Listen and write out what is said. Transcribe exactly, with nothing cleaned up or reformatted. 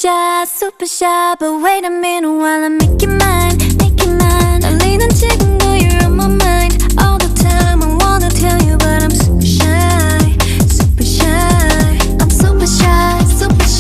shy, super shy, but wait a minute while I make you mine, make you mine. 떨리는 지금